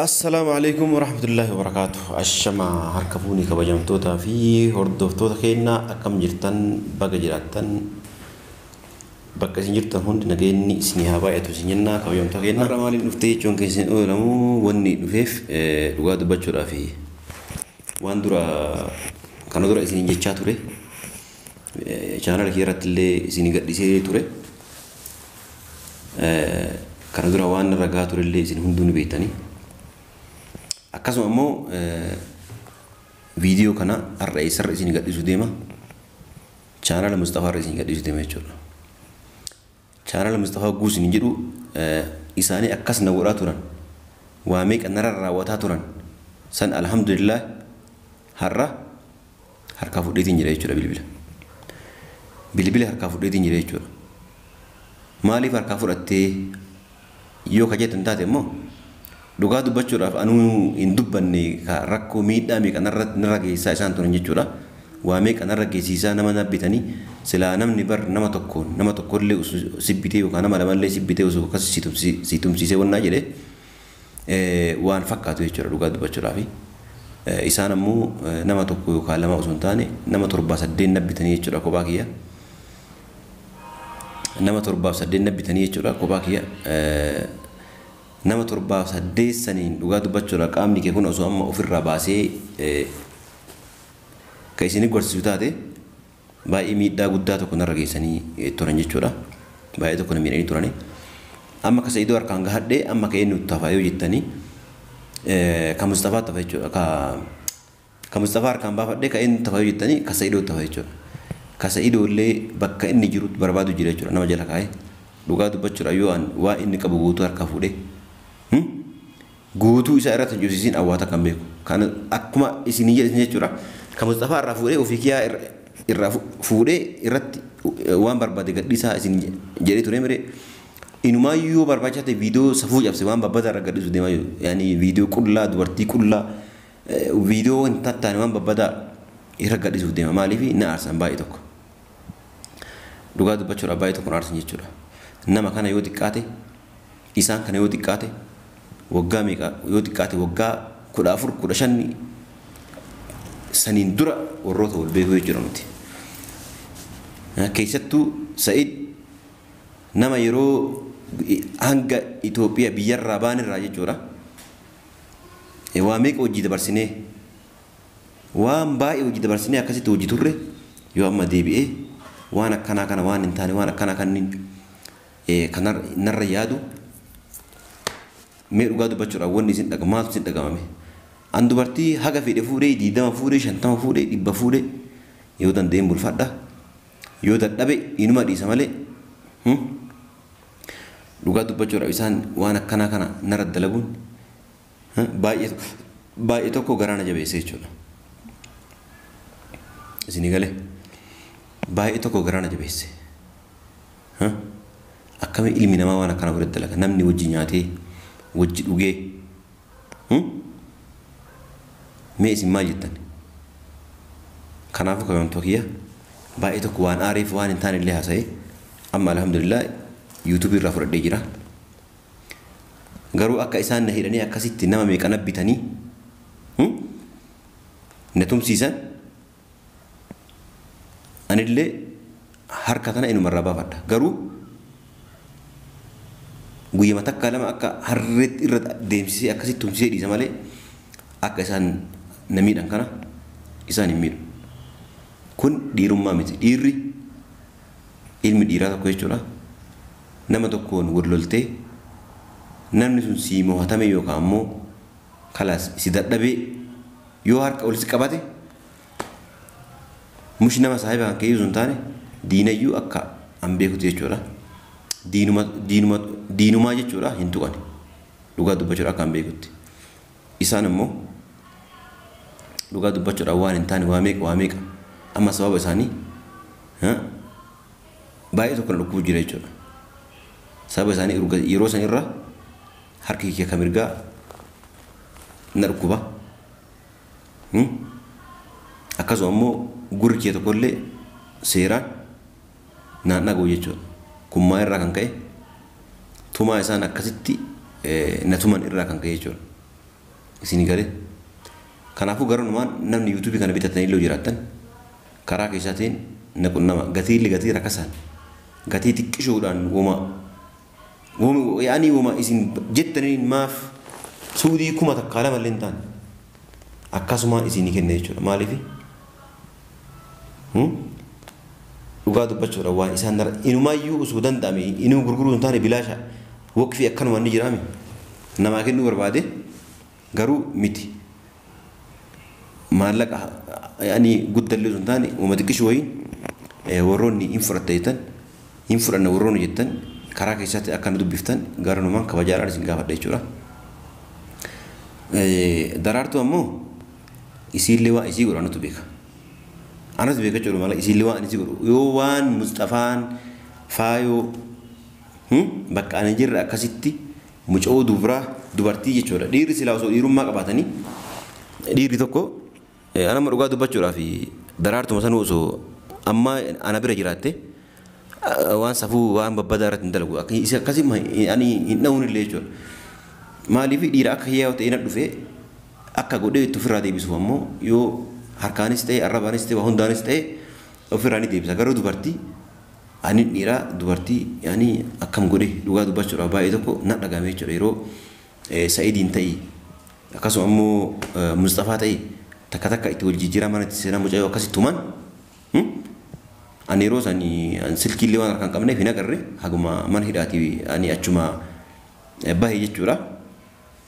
Assalaamu alaikum warahmatullahi wabarakaatuh. Ashama harka fuunii kabajamtootaa fi hordoftoota keenyaa, akkam jirtan? Baga jiraattan. Bakka isin jirtan hundi nageenyi isinii haa baay'atu isin jennaa, kabajamtoota keenyaa. Har'a maaliin dhuftee jechuun keessan oolamu, wanni dhufeef dhugaa dubbachuudhaa fi waan dura kana dura isiniin jechaa ture. Chaanala kiyya irratti illee isinii gadhiisee ture. Kana dura waan irra gahaa ture illee isin hunduu ni beektanii. Akkasuma immoo viidiyoo kana har'a eessarra isin gadhiisuu deema? Chaanala Mustafaa irra isin gadhiisuu deema jechuudha. Chaanala Mustafaa guus isin jedhu, isaanii akkas na godhaa turan. Waa meeqa narra raawwataa turan. San alhamdulillah har'a harkaa fudheetiin jira jechuudha bilbila. Bilbila harkaa fudheetiin jira jechuudha. Maaliif harkaa fudhattee yoo ka jettan taate immoo, dhugaa dubbachuudhaaf anuu hin dubbanne, ka rakkoo miidhaa meeqa narra geessaa isaan turan jechuudha. Waa meeqa narra geessisaa, nama nabbitanii silaa namni bar nama tokko nama tokkollee sibbitee yookaan nama lamallee sibbitee osoo akkas si tumsiisee wannaa jedhee waan fakkaatu jechuudha dhugaa dubbachuudhaaf. Isaan ammoo nama tokko yookaan lama osoo hin taane nama torbaa saddeet nabbitanii jechuudha kophaa kiyya. Nama torbaaf saddeet nabbitanii jechuudha kophaa kiyya. Nama torbaaf saddeet saniin dhugaa dubbachuudha qaamni kee kun osoo amma ofirraa baasee ka isin gorsiisu taate, baay'ee miidhaa guddaa tokko narra geessanii turan jechuudha. Baay'ee tokko na miidhanii turani. Amma ka Sa'idoo harkaan gahadhee, amma ka eenyu tafa yoo jettanii, ka Mustafaa tafa jechuudha. Ka Mustafaa harkaan baafadhee ka eenyu tafa yoo jettanii, ka Sa'idoo tafa jechuudha. Ka Sa'idoo illee bakka inni jiru barbaadu jira jechuudha nama jala kaa'ee. Dhugaa dubbachuudha yoo an waa inni qabu guutuu harkaa fuudhee guutuu isaa irratti hin cubsiisin awwaata kan beeku. Kan akkuma isinii jedhe jechuudha. Ka Mustafaa irraa fuudhee ofii kiyyaa irraa fuudhee irratti waan barbaade gadhiisaa isin jedhee ture miree. Inumaayyuu yoo barbaachisaa ta'e viidiyoo safuu cabse waan babbadaa irra gadhiisu deemaa jiru. Yaani viidiyoo qullaa, dubartii qullaa, viidiyoo hin tattaane waan babbadaa irra gadhiisuuf deema. Maaliif na aarsan baay'ee tokko. Dhugaa dubbachuudhaaf baay'ee tokko na aarsan jechuudha. Nama kana yoo xiqqaate, isaan kana yoo xiqqaate waggaa meeqa, yoo xiqqaate waggaa 14 15 saniin dura warroota wal beekuu jechuudha nuti. Keessattuu Sa'id nama yeroo hanga Itoophiyaa biyyarraa baanirraa jechuudha. Waa meeqa hojii dabarsinee, waan baay'ee hojii dabarsinee akkasitti hojii turre, yoo amma deebi'ee waan akkanaa kana, waan hin taane, waan akkanaa kanniin kan narra yaadu, mee dhugaa dubbachuudhaaf wanni isin dhaga maaltu isin dhagamame? An dubartii haga fedhe fuudhee, 20 fuudhee, 50 fuudhee, 100 fuudhee, yoo danda'een bulfadha. Yoo dadhabe inuma dhiisa malee, dhugaa dubbachuudhaaf isaan waan akkanaa kana narra dalaguun baay'ee baay'ee tokko garaa na jabeesse jechuudha. Isinii galee, baay'ee tokko garaa na jabeesse. Akkami ilmi namaa waan akkanaa godhatti dalaga? Namni wajji nyaatee wajji dhugee, mee isin maal jettan? Kanaafuu kabajamtoota kiyya, baay'ee tokko waan aareef waan hin taane illee haasa'e. Amma alhamdulillah yuutuubii irraa fudhadhee jira. Garuu akka isaan na hidhanii akkasitti nama meeqa na bitanii na tumsiisan, anillee harka tana inumarraa baafadha. Garuu guyyama takka lama akka harreetti irra deemsisee akkasitti tumsisee dhiisa malee, akka isaan na miidhan kana isaan hin miidhu. Kun dhiirummaa miti. Dhiirri, ilmi dhiiraa tokko jechuudha. Nama tokkoon wal loltee namni sun sii mo'atame yookaan ammoo kalaas si dadhabee yoo harka ol si qabate, mushi nama saahiba kan kee sun taane diinayyuu akka an beekutu jechuudha. Diinuma diinuma diinumaa jechuudha hin tuqani. Dhugaa dubbachuudha akka an beekutti. Isaan immoo dhugaa dubbachuudha waan hin taane waa meeqa waa meeqa, amma sababa isaanii baay'ee tokko na dhukkubu jira jechuudha. Sababa isaanii yeroo san irra harki kiyya kan mirgaa na dhukkuba. Akkasuma immoo gurri kiyya tokkollee seeraan naan dhaga'u jechuudha. Kun maa irraa kan ka'e? Tumaa isaan akkasitti na tuman irraa kan ka'e jechuudha. Isin galee. Kanaafuu garanumaan namni yuutuubii kana bitatanii illee jiraattan karaa keessaatiin na qunnama. Gatii illee gatii rakkasaan gatii xiqqishoodhaan woma yaani woma isin jettaniin maaf suudii 1000 2 illee hin taane akkasumaan isinii kenna jechuudha. Maaliif? Dhugaa dubbachuudha waan isaan dara inumaayyuu osoo danda'ame inuu gurguruu hin taane bilaasha waqfii akkanuma inni jiraame namaa kennuu barbaade garuu miti. Maallaqa yaani guddallee osoo hin taane uuma xiqqishuu wayiin warroonni hin fudhatta jettan hin fudhanna warroonni jettan karaa keessatti akkana dubbiftan garanumaan kabajaadhaan isin gaafadha jechuudha. Daraartuu ammoo isiillee waan isii godhu anatu beeka. Anatu beeka jechuudha malee isiillee waan isii godhu yoo waan Mustafaan faayoo bakka ani jirre akkasitti mucoo dubraa dubartii jechuudha. Dhiirri silaa osoo dhiirummaa qabaatanii dhiirri tokko anama dhugaa dubbachuudhaaf daraartuma sanuu osoo amma ana bira jiraatte waan safuu waan babbadaa irratti hin dalagu. Akkasii ani hin dha'uun illee jechuudha. Maaliif dhiira akka hiyyaa ta'e na dhufee akka godhee itti ofirraa deebisuuf ammoo yoo harkaanis ta'e arrabaanis ta'e waa hundaanis ta'e ofirraa ni deebisa. Garuu dubartii ani dhiiraa dubartii yaani akkam godhe dhugaa dubbachuudhaaf baay'ee tokko na dhagahame jechuudha. Yeroo Sa'idiin ta'e akkasuma ammoo Mustafaa ta'e takka takka itti wal jijjiiraa mana itti seenaa mucayyoo akkasitti tuman ani yeroo sani silkiillee waan harkaan qabneef hin agarre haguma mana hidhaatii ani achuma bahe jechuudha.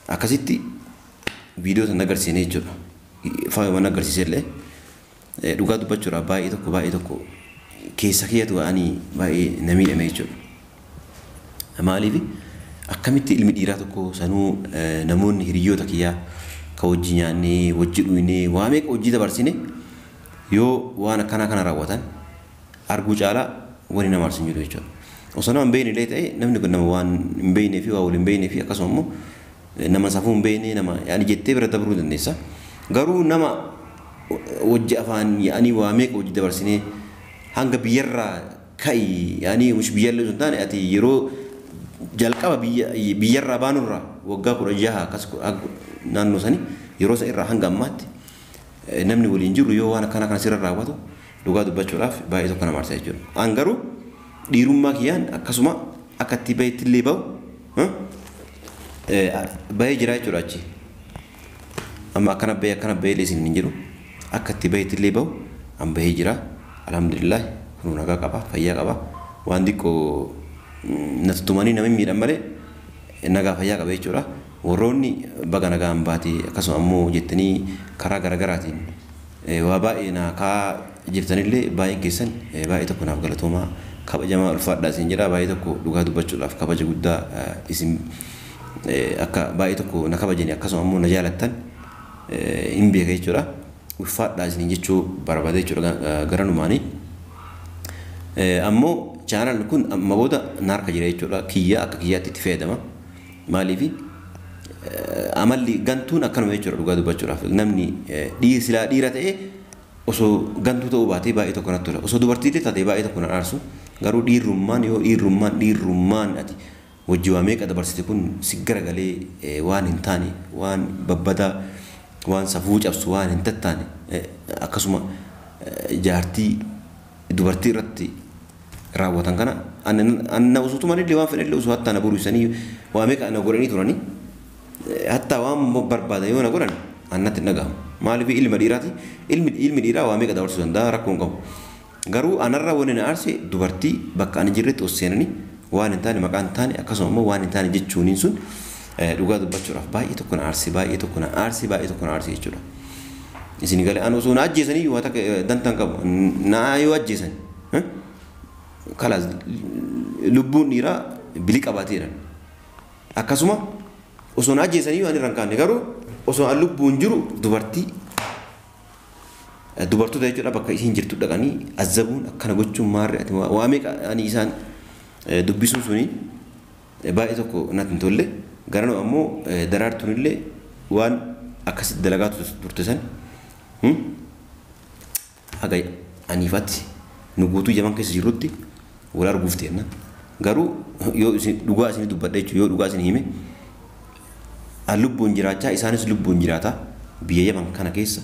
Akkasitti viidiyoo sana agarsiisne jechuudha. Faayuma mana agarsiise illee dhugaa dubbachuudhaaf baay'ee tokko keessa kiyyatu ani baay'ee na miidhame jechuudha. Maaliif akkamitti ilmi dhiiraa tokko sanuu namoonni hiriyoota kiyyaa ka wajji nyaannee wajji dhugnee waa meeqa hojii dabarsine yoo waan akkanaa kana raawwatan arguu caalaa wani nama aarsu hin jiru jechuudha. Osoo nama hin beekne illee ta'e namni kun nama waan hin beeknee fi waa wal hin beeknee fi akkasuma immoo nama safuu hin beekne nama yaani jettee bira dabruu dandeessa. Garuu nama wajji afaan yaani waa meeqa hojii dabarsinee hanga biyyarraa ka'i yaani mush biyyallee osoo hin taane ati yeroo jalqaba biyyarraa baanurraa waggaa 16 akkas naannoo sanii yeroo isa irraa hanga ammaatti namni waliin jiru yoo waan akkana kana sirra raawwatu dhugaa dubbachuudhaaf baay'ee tokko nama aarsa jechuudha. An garuu dhiirummaa kiyyaan akkasuma akka itti bahetti illee bahu bahee jira jechuudha achi. Amma akkana bahee illee isin hin jiru. Akka itti bahetti illee bahu an bahee jira. Alhamdulillah kunuu nagaa qaba fayyaa qaba waan xiqqoo na tuttumanii nama hin miidhan malee nagaa fayyaa qaba jechuudha. Warroonni baga nagaan baate akkasuma ammoo jettanii karaa garaagaraatiin waa baay'ee naa kaa jirtanillee baay'een keessan baay'ee tokko naaf galatoomaa kabajamaa ulfaadhaa isin jedha. Baay'ee tokko dhugaa dubbachuudhaaf kabaja guddaa isin akka baay'ee tokko na kabajanii akkasuma ammoo na jaalattan hin beeka jechuudha. Ulfaadhaa isin jechuu barbaade jechuudha garanumaanii. Ammoo chaanaalli kun amma booda na harka jira jechuudha. Kiyyaa akka kiyyaatti itti fayyadama. Maaliif amalli gantuun akkanuma jechuudha dhugaa dubbachuudhaaf. Namni silaa dhiira ta'e osoo gantuu ta'uu baatee baay'ee tokko natti tola. Osoo dubartii taatee baay'ee tokko na aarsu. Garuu dhiirrummaan yoo dhiirrummaan ati wajji waa meeqa dabarsite kun si garagalee waan hin taane waan babbadaa waan safuu cabsu waan hin tattaane akkasuma jaartii dubartii irratti raawwatan kana anna osoo tumanillee waan fedhanillee osoo hattaa na boruusanii waa meeqa na godhanii turanii hattaa waan barbaadan yoo na godhan annatti hin dhaga'amu. Maaliif ilma dhiiraati ilmi dhiiraa waa meeqa dabarsuu danda'a rakkoo hin qabu. Garuu anarra wanni na aarse dubartii bakka ani jirretti os seenanii waan hin taane maqaa hin taane akkasuma immoo waan hin taane jechuuniin sun dhugaa dubbachuudhaaf baay'ee tokko na aarse baay'ee tokko na aarse baay'ee tokko na aarse jechuudha. Isin galee ani osoo na ajjeesanii waa takka dantaan qabu na yoo ajjeesan kalaas lubbuun dhiiraa bilii qabaateedha. Akkasuma osoo na ajjeesanii waan irra hin kaanne garuu osoo an lubbuun jiru dubartii dubartoota jechuudha bakka isiin jirtu dhaqanii azzabuun akkana gochuun maarree ati waa meeqa ani isaan dubbisuun suni baay'ee tokko natti hin tolle. Garanoo ammoo daraartuun illee waan akkasitti dalagaa turte san haga aniifatti nu guutuu jaman keessa jirrutti wal arguuf teenna. Garuu yoo isin dhugaa isin dubbadha jechuudha yoo dhugaa isin hime Lubbuun jiraachaa isaanis lubbuun jiraataa biyya Yaman kana keessa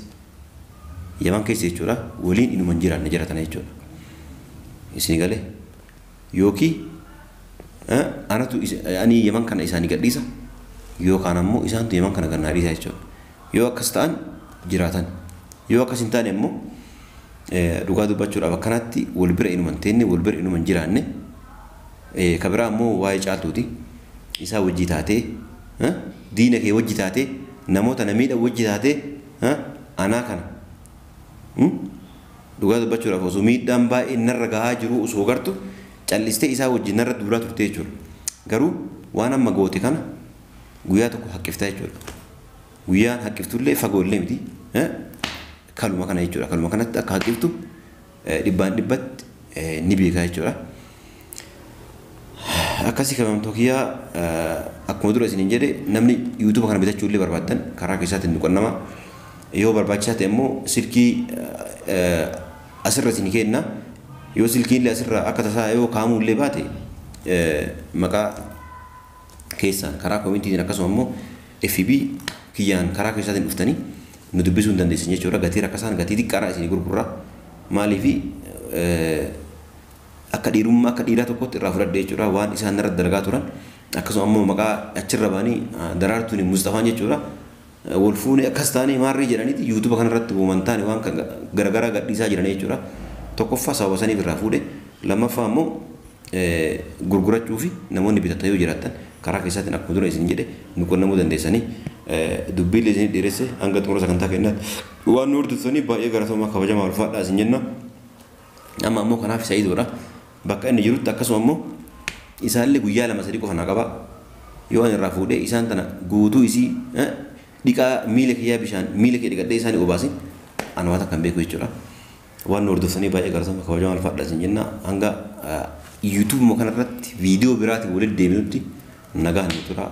Yaman keessa jechuudha waliin inuma hin jiraanne jiraatan jechuudha. Isin galee yookiin anatu ani Yaman kana isaanii gadhiisa yookaan ammoo isaantu Yaman kana gannaa dhiisa jechuudha. Yoo akkas ta'an jiraatan, yoo akkas hin taane immoo dhugaa dubbachuudhaaf akkanatti wal bira inuma hin teenne, wal bira inuma hin jiraanne. Ka biraa ammoo waa'ee Caaltuuti. Isaa wajjii taatee, diina kee wajji taatee, namoota na miidhan wajji taatee anaa kana dhugaa dubbachuudhaaf osoo miidhaan baay'ee narra gahaa jiru osoo gartu callistee isaa wajjin narra duulaa turte jechuudha. Garuu waan amma goote kana guyyaa tokko haqqiftaa jechuudha. Guyyaan haqqiftullee fagoo illee miti. Kaluma kana jechuudha. Kaluma kanatti akka haqqiftu dhibbaan dhibbatti ni beekaa jechuudha. Akkasii kabajamtoota kiyyaa, akkuma dura isiniin jedhe, namni YouTube kana bitachuu illee barbaaddan karaa keessaatiin nu qunnama. Yoo barbaachisaa ta'e immoo silkii asirra isin kenna. Yoo silkiin illee asirra akka tasaa yoo kaa'amuu illee baate, maqaa keessaan karaa commentiitiin akkasuma immoo FB kiyyaan karaa keessaatiin dhuftanii nu dubbisuu hin dandeessan jechuudha. Gatii rakkasaan, gatii xiqqaadhaan isinii gurgurra. Maaliifi, akka dhiirummaa, akka dhiiraa tokkotti irraa fudhadhe jechuudha waan isaan irratti dalagaa turan. Akkasuma ammoo maqaa achirra ba'anii Daraartuun Mustafaan jechuudha. Wal fuunee akkas taanee maarree jedhaniiti YouTube kanarratti uuman taane waan garagaraa gadhiisaa jiran jechuudha. Tokkoffaa sababa saniif irraa fuudhe, lammaffaa immoo gurgurachuu fi namoonni bitatan yoo jiraatan karaa keessaatiin akkuma dura isin jedhe nu qunnamuu dandeessanii. Dubbiillee isin dheeresse. Hanga xumura sagantaa keenyaatti waan nu hordoftanii baay'ee galatoomaa, kabajamaa, ulfaadhaa isin jenna. Amma ammoo kanaaf Sa'idoodha. Bakka inni jirutti akkasuma immoo isaallee guyyaa 2 3 qofa naa qaba. Yoo ani irraa fuudhee isaan tana guutuu isii dhiqaa miila kiyyaa bishaan miila kee dhiqadhee isaanii obaasin ani waan takka hin beeku jechuudha. Waan nu hordoftanii baay'ee galatoomaa, kabajamaa, ulfaadhaa isin jenna. Hanga YouTube kanarratti viidiyoo biraatiin walitti deebinutti nagaan nu tura.